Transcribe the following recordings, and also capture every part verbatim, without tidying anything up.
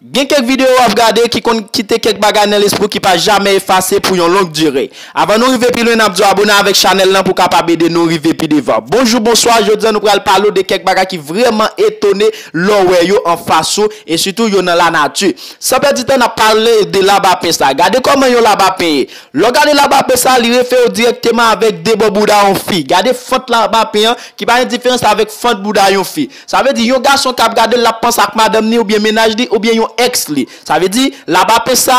Gen kèk videyo w ap gade ki konn kite kèk bagay nan lespri w ki pa jamè efase pou yon long dire. Avan nou rive pi lwen, n ap di w abone avèk chanèl lan pou kapab ede nou rive pi devan. Bonjou, bonswa, jodi a nou pral pale w de kèk bagay ki vrèman etone lè w wè yo anfas ou, e sitou yo nan lanati. San pèdi tan, n ap pale de labapen sa. Gade kòman yon labapen ye. Lè w gade labapen sa, li refere w dirèkteman avèk de bò bouda yon fi. Gade fant labapen an, ki pa gen diferans avèk fant bouda yon fi. Sa vle di, yon gason k ap gade l, l ap panse ak madanm ni, oubyen mennaj li, oubyen yon èks li. Sa vle di, labapen sa,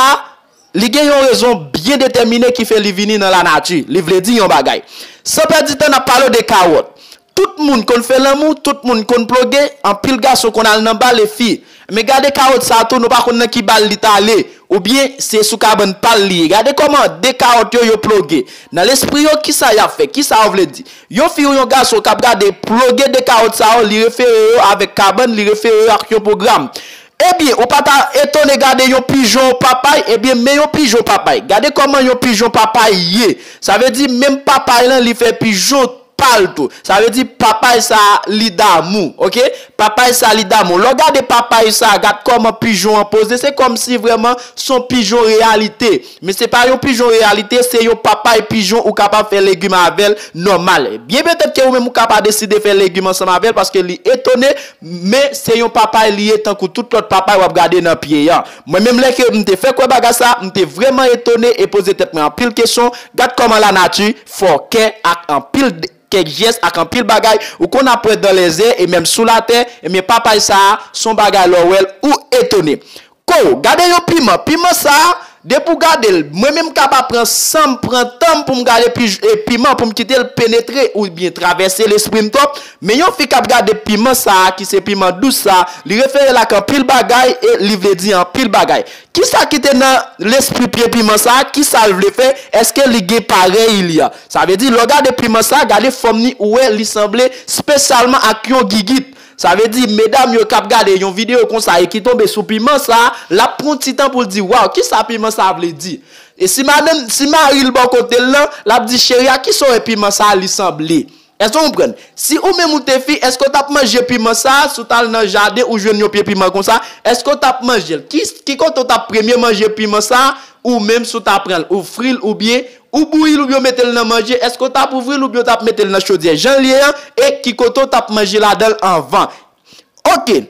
li gen yon rezon byen detèmine ki fè li vini nan lanati. Li vle di yon bagay. San pèdi tan, n ap pale w de kawòt. Tout moun konn fè lanmou, tout moun konn ploge, anpil gason konn al nan bal e fi. Men gade kawòt sa tou, nou pa konn nan ki bal li t ale, oubyen se sou kabann pa l li ye. Gade kòman de kawòt yo, yo ploge. Nan lespri yo, kisa y ap fè? Kisa yo vle di? Yon fi ou yon gason k ap gade ploge de kawòt sa yo, li refere yo avèk kabann, li refere yo ak yon pwogram. Ebyen, ou pa ta etone gade yon pijon papay, ebyen, men yon pijon papay. Gade kòman yon pijon papay ye. Sa vle di, menm papay lan, li fè pijon pa l tou. Sa vle di, papay sa, li damou, oke? Papay sa, li damou. Lè w gade papay sa, gad kòman pijon an poze. Se kòmsi vrèman se yon pijon reyalite. Men se pa yon pijon reyalite, se yon papay pijon ou kapab fè legim avè l nòmal. Byen petèt ke ou menm ou ka pa deside fè legim ansanm avè l paske li etone, men se yon papay li ye tankou tout lòt papay w ap gade nan pye a. Mwen menm lè ke m te fèk wè bagay sa, m te vrèman etone e poze tèt mwen anpil kesyon. Gad kòman lanati fè w kè ak anpil de- kèk jès ak anpil bagay ou konn ap wè dan lèzè e menm sou latè, ebyen papay sa a, se yon bagay lè w wè l ou etone. Ko, gade yon piman. Piman sa a, depi w gade l, mwen menm m ka pa pran san m, pran tan m pou m gade pi, e, piman pou m kite l penetre oubyen travèse lespri m twòp, men yon fi k ap gade piman sa a, ki se piman dous sa a, li refere l ak anpil bagay e li vle di anpil bagay. Kisa ki te nan lespri pye piman sa a? Kisa l vle fè? Èske li gen parèy li a? Sa vle di, lè w gade piman sa a, gade fòm ni, ou wè li sanble espesyalman ak yon gigit. Sa vle di, medam yo k ap gade yon videyo konsa e ki tonbe sou piman sa a, l ap pran ti tan pou l di, waw, kisa piman sa a vle di? E si madanm, si mari l bò kote l lan, l ap di, cheri a, kisa w wè piman sa a li sanble? Èske w konprann? Si ou menm ou te fi, èske w t ap manje piman sa a? Si w t al nan jaden, ou jwenn yon pye piman konsa, èske w t ap manje l? Ki, ki kote w t ap premye manje piman sa a? Ou menm si w ta pran l, ou fri l oubyen ou bouyi l oubyen w mete l nan manje, èske w t ap ouvri l oubyen w t ap mete l nan chodyè jan l ye an? E ki kote w t ap manje ladan l anvan? Oke.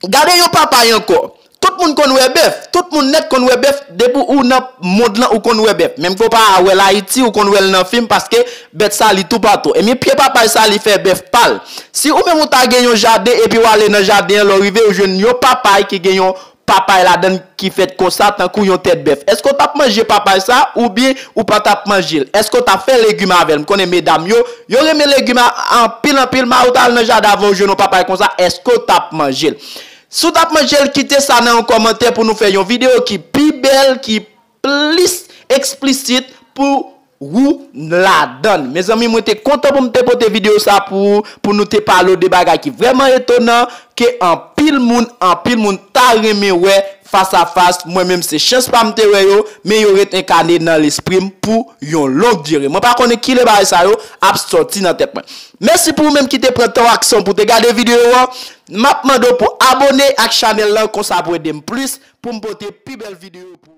Gade yon papay ankò. Tout moun konn wè bèf. Tout moun nèt konn wè bèf. Depi ou nan mond lan, ou konn wè bèf. Menm ke w pa wè l Ayiti, ou konn wè l nan fim, paske bèt sa, li toupatou. Ebyen, pye papay sa, li fè bèf pa l. Si ou menm ou ta gen yon jaden, epi w ale nan jaden an, lè w rive, ou jwenn yon papay ki gen yon papay ladan l ki fèt konsa, tankou yon tèt bèf. Èske w t ap manje papay sa, oubyen ou pa t ap manje l? Èske w t ap fè legim avè l? M konnen medam yo, yo renmen legim a, anpil, anpil. Mari w t al nan jaden avè w, jwenn yon papay konsa, èske w t ap manje l? Si w t ap manje l, kite sa nan yon kòmantè pou nou fè yon videyo ki pi bèl, ki plis eksplisit pou ou ladan l. Mezanmi, mwen te kontan pou m te pote videyo sa pou ou, pou nou te pale w de bagay ki vrèman etonan, ke anpil moun, anpil moun ta renmen wè fas a fas. Mwen menm, se chans pa m te wè yo, men yo ret enkane nan lespri m pou yon long dire. Mwen pa konnen kilè bagay sa yo ap sòti nan tèt mwen. Mèsi pou ou menm ki te pran tan w ak san w pou te gade videyo an. M ap mande w pou abone ak chanèl lan, konsa pou ede m plis pou m pote pi bèl videyo pou ou.